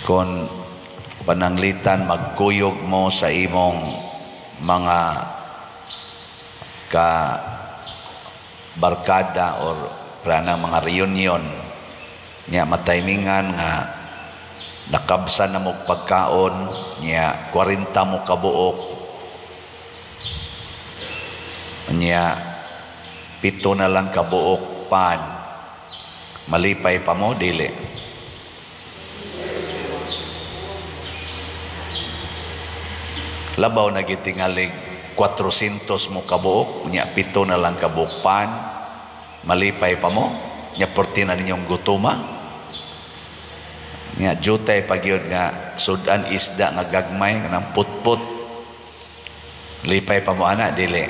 Kon pananglitan magkuyog mo sa imong mga ka barkada or pranang mga reunion nya, mataymingan nga nakabsa na mo pagkaon nya, 40 mo kabuok nya, 7 na lang kabuok pan, malipay pa mo, dili? Labaw na gitingalig 400 mo kabuok nya, 7 na lang kabuok pan, malipay pa mo nya, porti na ninyong gutuma nya, jutay pa gyud nga sudan isda nga gagmay kanang putput, lipay pa mo ana, dili?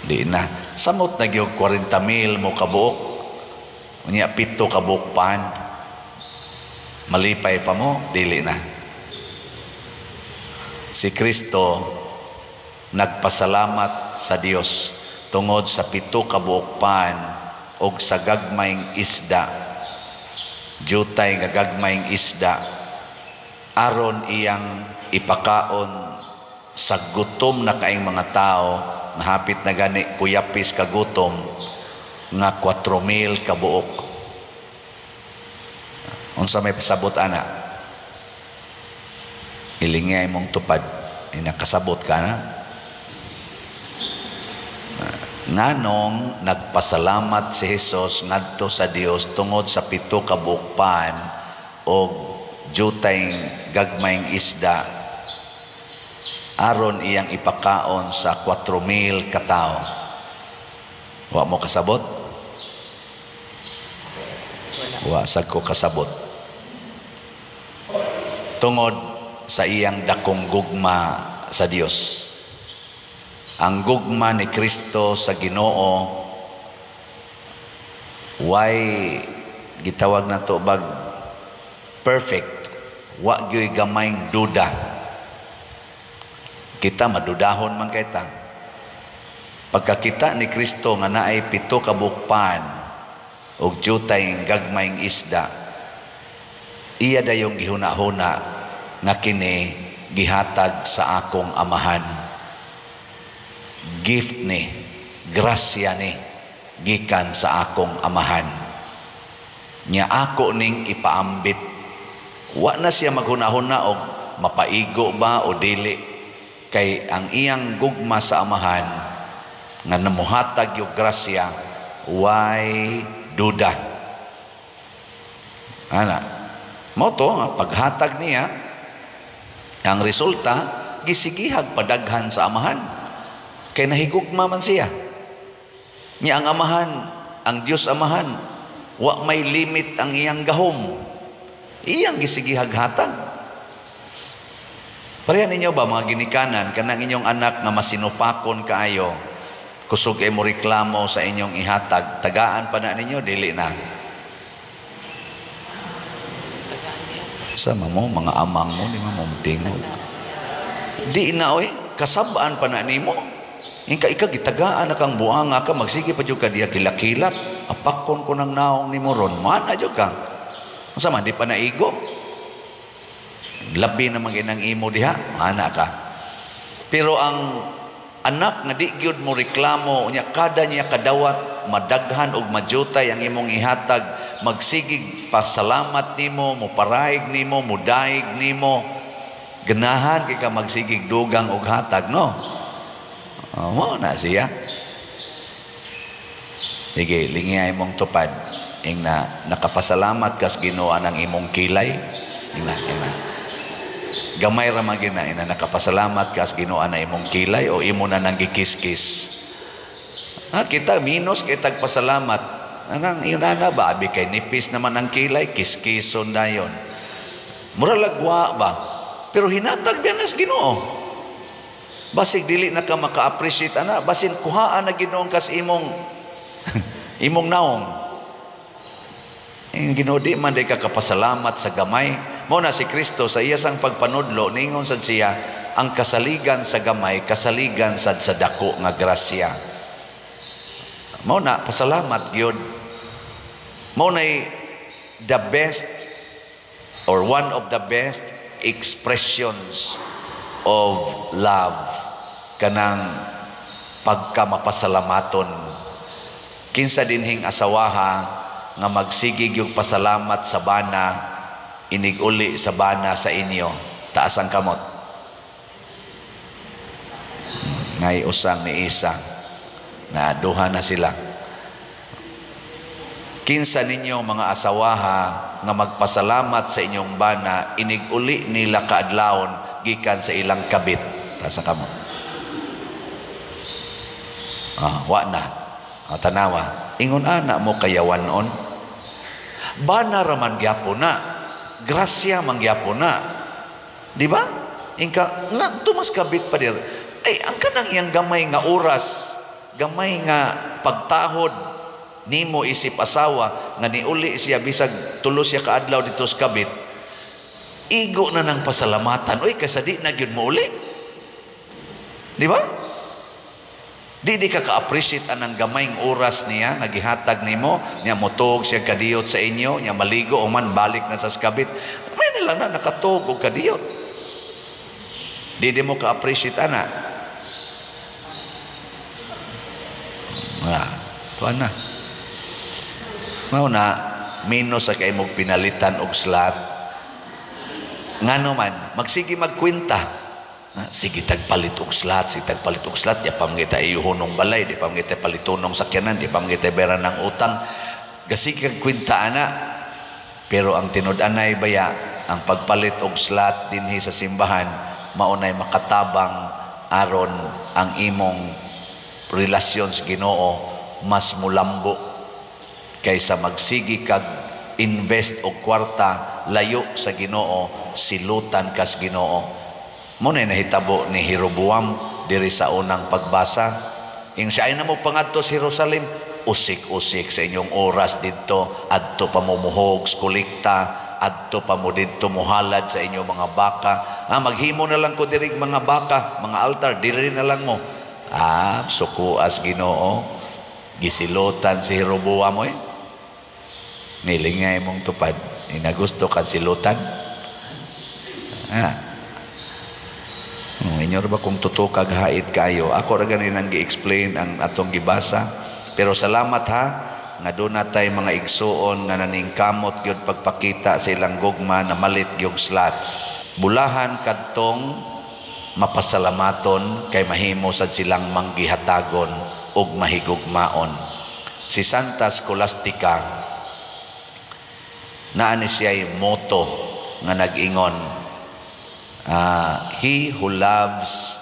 Di na. Samot na gyud 40,000 mo kabuok nya, 7 kabuok pan, malipay pa mo, dili na? Si Kristo nagpasalamat sa Dios tungod sa 7 kabuok pan og sa gagmayng isda, jutay nga gagmayng isda, aron iyang ipakaon sa gutom na kaing mga tao nga hapit na gani kuyapis kagutom nga 4,000 kabuok. Unsa may pasabot ana? Ilingay mong tupad, inakasabot ka na. Nganong nagpasalamat si Jesus ngadto sa Dios tungod sa 7 kabuok pan og jutay gagmayng isda aron iyang ipakaon sa 4,000 katao? Wa mo kasabot? Wa sad ko kasabot. Tungod sa iyang dakong gugma sa Dios. Ang gugma ni Kristo sa Ginoo way gitawag na to bag perfect, wa gyoy gamayng duda. Kita madudahon man kay ta. Pagkakita ni Kristo nga naay 7 kabuok pan og jutay gagmayng isda, iya dayong gihuna-huna nga kini gihatag sa akong amahan. Gift ni, grasya ni, gikan sa akong amahan. Nya ako ning ipaambit. Wa na siya maghunahuna og mapaigo ba o dili, kay ang iyang gugma sa amahan nga namuhatag yung grasya way duda. Ana, mo to paghatag niya, ang resulta gisigihag padaghan sa amahan. Kay nahigugma man siya. Nya ang amahan, ang Dios amahan, wa may limit ang iyang gahom. Iyang gisigihag hatag. Pareha ninyo ba mga ginikanan kanang inyong anak nga masinupakon kaayo, kusog ay mo reklamo sa inyong ihatag, tagaan pa na ninyo, dili na? Sama mo mga amang mo, di mo tingog. Di na oy, kasabaan pa na nimo. Ingka ika gitagaan na kang buanga ka, magsige pa jud ka diya kilakilat, apakon ko nang naong nimo ron, mana jud ka. Unsa man di pa naigo? Labi na man ginang imo diha, mana ka. Pero ang anak nga di gyud mo reklamo nya, kada niya kadawat madaghan og majutay ang imong ihatag, magsigig pasalamat nimo, moparaig nimo, mudaig nimo, ganahan kay ka magsigig dugang og hatag, no? Oh, mo na siya. Sige, lingiyay mong tupad. Ing na nakapasalamat kas Ginoo ang imong kilay. Ing na, ing na. Gamay ra man gyud na, ing na nakapasalamat kas Ginoo na imong kilay o imo na nang gikiskis. Ha, kita minus kay tagpasalamat. Anang inana ba abi kay nipis naman ang kilay, kiskison dayon. Mura lagwa ba? Pero hinatag biya nas Ginoo. Basig dili na ka maka-appreciate ana, basin kuhaan na Ginoo kas imong imong naong. Ang Ginoo di man di ka kapasalamat sa gamay. Mo na si Kristo sa iya sang pagpanudlo ningon sad siya ang kasaligan sa gamay, kasaligan sad sa dako nga grasya. Mo na pasalamat gyud. Mo nay the best or one of the best expressions of love, kanang pagkamapasalamaton. Kinsa dinhing asawaha nga magsige og pasalamat sa bana inig-uli sa bana sa inyo? Taas ang kamot. Ngay usang ni isa na duha na sila. Kinsa ninyo mga asawaha nga magpasalamat sa inyong bana inig-uli nila kaadlawon gikan sa ilang kabit? Taas ang kamot. Ah, wa na. Ah, tanawa. Ingon ana mo kayawanon. Bana raman gyapon na. Grasya man gyapon na. Di ba? Ingka nga tumas kabit pa dir. Ay, ang kanang iyang gamay nga oras, gamay nga pagtahod nimo isip asawa nga niuli siya bisag tulo siya kaadlaw dito sa kabit, igo na ng pasalamatan. Uy, kaysa di na gyud mo uli. Di ba? Di ka ka-appreciate anang gamayng oras niya nga gihatag nimo, niya motug siya kadiyot sa inyo, niya maligo o man balik na sa kabit. May na lang na nakatug og kadiyot. Di mo ka-appreciate ana. Ah, tuan na. Mao na minus sa kay mong pinalitan og slot. Ngano man, magsige magkwenta. Sige tagpalit og slot, sige tagpalit og slot, di pa man kita iyuhonong balay, di pa man kita palitonong sakyanan, di pa man kita bayaran ng utang. Gasige kag kwenta ana. Pero ang tinud-anay baya, ang pagpalit og slot dinhi sa simbahan, maunay makatabang aron ang imong relasyon sa Ginoo mas mulambo kaysa magsigi kag invest og kwarta layo sa Ginoo, silutan kas Ginoo. Mo na nahitabo ni Jeroboam diri sa unang pagbasa. Ing siya ay na mo pangadto sa Jerusalem, usik-usik sa inyong oras didto, adto pa mo muhog, kolekta, adto pa mo didto muhalad sa inyong mga baka. Ah, maghimo na lang ko diri mga baka, mga altar, diri na lang mo. Ah, sukuas Ginoo. Gisilutan si Jeroboam oy. Nilingay mong tupad. Inagusto kan silutan. Ah. Inyo ba kung totoo kag hait kayo? Ako ra gani nang gi-explain ang atong gibasa. Pero salamat ha nga doon natay mga igsuon nga naningkamot gyud pagpakita sa ilang gugma na malit gyud slots. Bulahan kadtong mapasalamaton kay mahimo sad silang manggihatagon ug mahigugmaon. Si Santa Scholastica, naa ni siya'y motto nga nag-ingon, "He who loves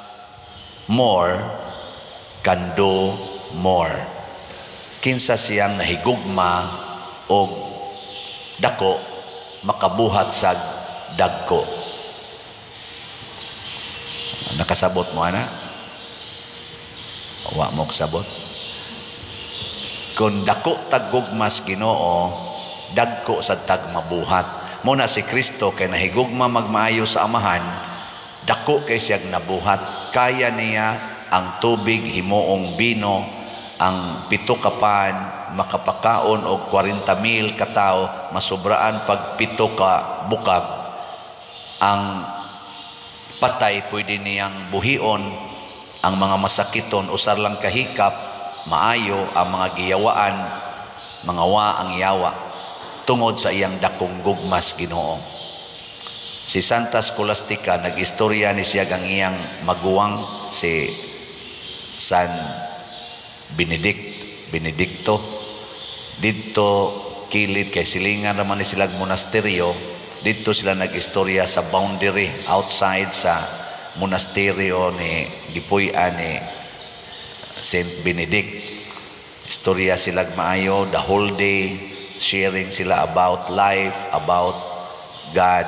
more can do more." Kinsa siyang nahigugma og dako, makabuhat sag dagko. Nakasabot mo ana? Wa mo kasabot? Kung dako tag gugmas Ginoo, dagko sad tag mabuhat. Mo na si Kristo kay nahigugma magmaayo sa Amahan, dako kay siyag nabuhat. Kaya niya ang tubig himuong bino, ang 7 ka pan makapakaon og 40,000 katawo, masubraan pag 7 ka bukag. Ang patay pwede niyang buhion, ang mga masakiton usar lang kahikap maayo, ang mga giyawaan mga wa ang yawa tungod sa iyang dakong gugmas Ginoo. Si Santa Scholastica, nag-istorya ni siya ang iyang maguwang si San Benedicto didto kilid kay silingan raman ni silag monasteryo. Didto sila nag-istorya sa boundary outside sa monasteryo ni gipuy-an ni Saint Benedict. Istorya sila maayo the whole day, sharing sila about life, about God.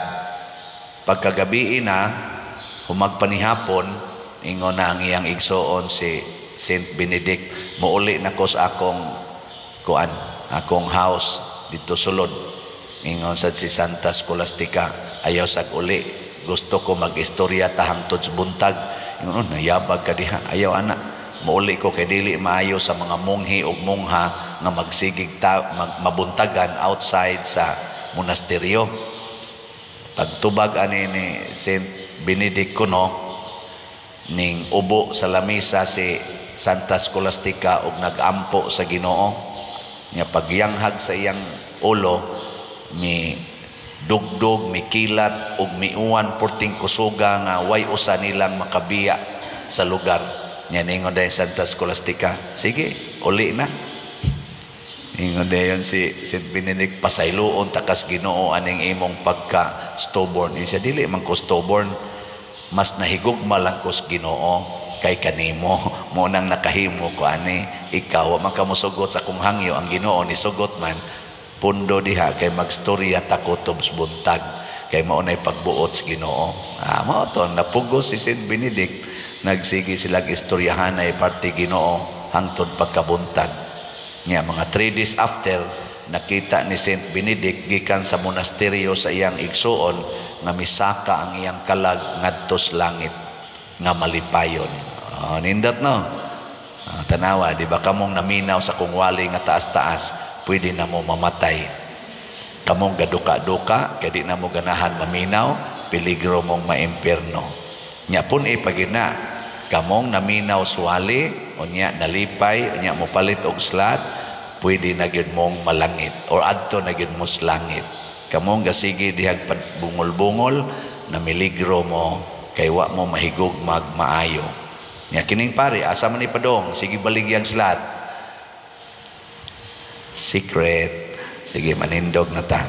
Pagkagabi na, humagpanihapon, ingon na ang iyang igsoon si Saint Benedict, "Muuli na ko sa akong kuan, akong house dito sulod." Ingon sad si Santa Scholastica, "Ayaw sag uli, gusto ko mag-istorya ta hangtod sa buntag." Ingon, "Oh, nayabag ka diha." "Ayaw ana, muuli ko kay dili maayo sa mga monghe ug mongha nga magsigig ta mabuntagan outside sa monasteryo." Pagtubag ani ni Saint Benedict kuno, ning ubo sa lamisa si Santa Scholastica og nagampo sa Ginoo. Nya pagyanghag sa iyang ulo, mi dugdog, mikilat ug miuwan porting kusuga nga way usa nilang makabiya sa lugar. Nya ningon dayon Santa Scholastica, "Sige, uli na." Ingon dayon si Saint Benedict, "Pasayloon takas Ginoo aning imong pagka stubborn." Siya, "Dili man ko stubborn, mas nahigugma lang ko sa Ginoo kay kanimo. Mo nang nakahimo ko ani. Ikaw wa man ka mosugot sa akong hangyo, ang Ginoo ni sugot man. Pundo diha kay magstorya ta kutob buntag kay mao nay pagbuot sa Ginoo." Ah, mao to napugos si Saint Benedict. Nagsige silang istoryahanay parte Ginoo hangtod pagkabuntag. Nya mga 3 days after, nakita ni Saint Benedict gikan sa monasteryo sa iyang igsuon nga misaka ang iyang kalag ngadto sa langit nga malipayon. Oh, nindot, no? Ah, tanawa, di ba, kamong naminaw sa kung wali nga taas-taas, pwede na mo mamatay. Kamong gaduka-duka, kay di na mo ganahan maminaw, peligro mong maimpierno. Nya pun ipagina, kamong naminaw swali, unya nalipay, unya mo palit og slot, pwede na gyud mong malangit or adto na gyud mo sa langit. Kamong gasige dihag bungol-bungol, namiligro mo kay wa mo mahigog magmaayo. Nya kining pare, asa man ni padong, sige baligyang slot. Secret. Sige, manindog na ta.